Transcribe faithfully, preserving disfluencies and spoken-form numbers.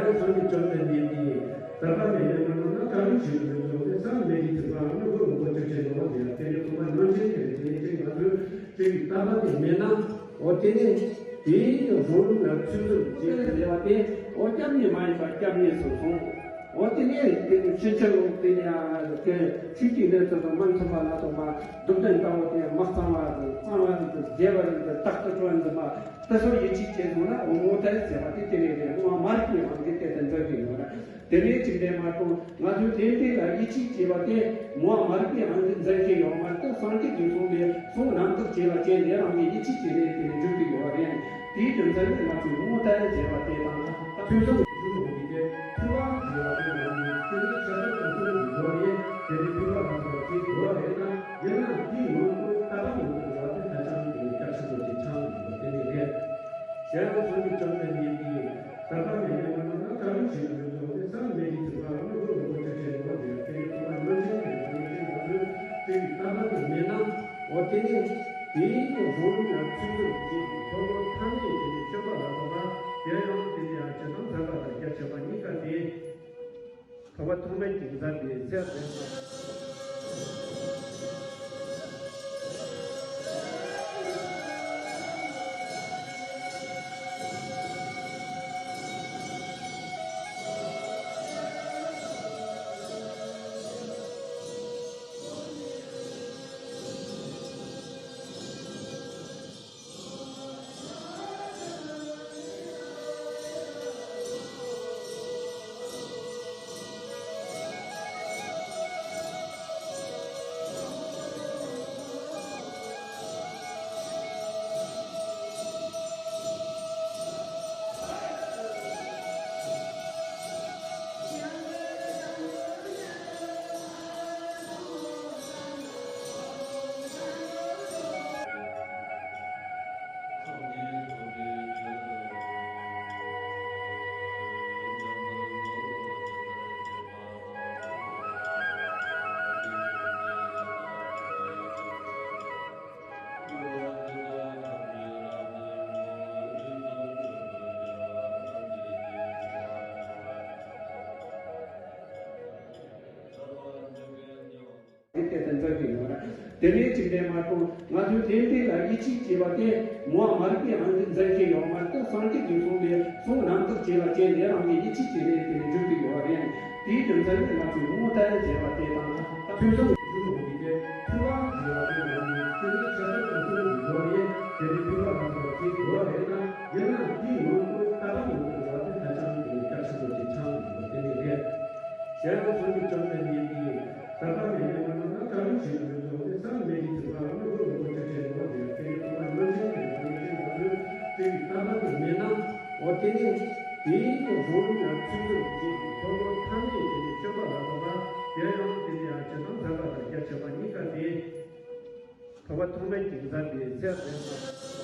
ཡང་སངས་རྒྱས་བཅོམ་ལྡན་འདས་ཀྱིས་དད་པ་མེད་པའི་མི་རྣམས་ལ་བཀའ་དྲིན་ཆེ་ཞུ་འགྲོ་སྟེ། བསམ་མེད་ཀྱི་ཐུབ་པ་ཨ་ནུ་གུ་རུ་མགོ་ཅོག་ཅན་ནོ་དེ་ཡང་དེ་ནི་ཐོག་མ་ནམ་ཕྱིན་དེ་དེ་ནི་ཅིག་ང་ཚོས་ཅིག་དད་པ་དེ་མེད་ན། འོ་དེ་ནི་དེའི་གཞུང་ལུགས་ལ་ཚུལ་འཛིན་བྱེད་ཀྱི་རེ་བ་དེ། འོ་སྐྱབས་གནས་མ་ཡིན་པ་སྐྱབས་གནས་སུ་སོང་། འོ་དེ་ནས་དེ་ནི་ཕྱིན་ཅི་ལོག་དེ་ནི་ཡང་དེ་ཆོས་ཀྱི་གནས་ཚུལ་དང་མི་མཐུན་པ་ལ་སོགས་པ་སྡུག་བདེན་ལྟ་བུ་དེ་མི་གཙང་བ་དང་གཙང་བ་དང་དགེ་བ་དང་རྟག་ཏུ་སྤྲོ་འཛིན་པ། དེ་ཚོར་ཡིད་ཆེས་བྱས་སོང་ན། འོ་ངོ་ད་ཟེར་བ་དེ་དེ་རེད། རེད། སྔོན་མ་མ་རིག་པའི་དབང་གིས་དེ་ལྟར་འཛིན་གྱི་ཡོད་རེད། དེ་ནས་ཅིག་འདྲེ་མ་གཏོང་། ང་ཚོས་དེ་འདྲ་ལ་ཡིད་ཆེས་བྱས་པ་དེ་སྔོན་མ་མ་རིག་པའི་དབང་གིས་འཛིན་གྱི་ཡོད་མ་རེད། ད་སངས་རྒྱས་དུས་གསུམ་པའི་གསུང་རྣམ་དག་བྱས་པ་བྱས་ནས་རང་གིས་ཡིད་ཆེས་བྱས་ནས་དེ་ནས་འཇུག་གི་ཡོད་རེད། དེའི་རྒྱུ་མཚན་ནི་ང་ཚོས་ངོ་ད་ཟེར་བ་དེ་དང་ཐུན་མོང་གི་འཇུག་འོང་གི་དེ་ཐུབ་པ་ཟེར་བ་དེ་ང་ཚོས་དེ་ནས་ཆ་ཚང་དང་ཐུན་མོང་གི་སྒོ་ནས་དེ་ནས་ཐུབ་པ་ལ་སོགས་པ་བྱེད་དགོས་པ་རེད་ན། ཡིན་ནའང་དེའི་ངོ་བོ་ལྟ་བ་ངོ་བོ་ལ་དེ་ཧ་ཅང་གི་རྒྱ་ཆེན་པོ་ཅིག་ཆགས་འདུག་པ་དེ་ནི་རེད། གཞན་ཡང་སངས་རྒྱས་བཅོམ་ལྡན་འདས་ཀྱིས་དད་པ་མེད་པའི་མི་རྣམས་ལ་བཀའ་དྲིན་ཆེ་ཞུ་འགྲོ་སྟེ། བསམ་མེད་ཀྱི་ཐུབ་པ་ཨ་ནུ་གུ་རུ་མགོ་ཅོག་ཅན་ནོ་དེ་ཡང་དེ་ནི་ཐོག་མ་ནམ་ཕྱིན་དེ་དེ་ནི་ཅིག་ང་ཚོས་ཅིག་དད་པ་དེ་མེད་ན། འོ་དེ་ནི་དེའི་གཞུང་ལུགས་ལ་ཚུལ་འཛིན་བྱེད་ཀྱི་ཐོག་མར་ཐ་སྙད་དེ་ནི་ཤེས་པ་ལ་སོགས་པ། དེ་ཡང་དེ་ནི་ཡང་ཇི་ལྟར་འཛིན་པ་དང་རྒྱ་ཆེ་བ་གཉིས་ཀ་སྟེ། འཕགས་པ་ཐོགས་མེད་ཀྱིས་མཛད་པའི་ཚེ་དེ་ལྟར་འཛིན་གྱི་ཡོད་རེད། དེ་ནས་ཅིག་འདྲེ་མ་གཏོང་། ང་ཚོས་དེ་འདྲ་ལ་ཡིད་ཆེས་བྱས་པ་དེ་སྔོན་མ་མ་རིག་པའི་དབང་གིས་འཛིན་གྱི་ཡོད་མ་རེད། ད་སངས་རྒྱས་དུས་གསུམ་པའི་གསུང་རྣམ་དག་བྱས་པ་བྱས་ནས་རང་གིས་ཡིད་ཆེས་བྱས་ནས་དེ་ནས་འཇུག་གི་ཡོད་རེད། དེའི་རྒྱུ་མཚན་ནི་ང་ཚོས་ངོ་ད་ཟེར་བ་དེ་དང་ཐུན་མོང་གི་འཇུག་འོང་གི་དེ་ཐུབ་པ་ཟེར་བ་དེ་ང་ཚོས་དེ་ནི་ཆ་ཚང་དང་ཐུན་མོང་གི་སྒོ་ནས་དེ་ནི་ཐུབ་པ་ལ་སོགས་བྱེད་དགོས་པ་རེད་ན། ཡིན་ནའང་དེའི་ངོ་བོ་ལྟ་བ་ངོ་བོ་ལ་དེ་ཧ་ཅང་གི་རྒྱ་ཆེན་པོ་ཅིག་ཆགས་འདུག་པ་དེ་ནི་རེད། གཞན་ཡང་སངས་རྒྱས་བཅོམ་ལྡན་འདས་ཀྱིས་དད་པ་མེད་པའི་མི་རྣམས་ལ་བཀའ་དྲིན་ཆེ་ཞུ་འགྲོ་སྟེ། བསམ་མེད་ཀྱི་ཐུབ་པ་ཨ་ནུ་གུ་རུ་མགོ་ཅོག་ཅན་ནོ་དེ་ཡང་དེ་ནི་ཐོག་མ་ནམ་ཕྱིན་དེ་དེ་ནི་ཅིག་ང་ཚོས་དེ་ཡི་དད་པ་དེ་མེད་ན། འོ་དེ་ནི་དེའི་གཞུང་ལུགས་ལ་ཚུལ་འཛིན་བྱེད་ཀྱི་ཐོག་མར་ཐ་སྙད་དེ་ནི་ཤེས་པ་ལ་སོགས་པ། དེ་ཡང་དེ་ནི་ཡང་ཇི་ལྟར་འཛིན་པ་དང་རྒྱ་ཆེ་བ་གཉིས་ཀ་སྟེ། འཕགས་པ་ཐོགས་མེད་ཀྱིས་མཛད་པའི་ཚེ་འདས་པ།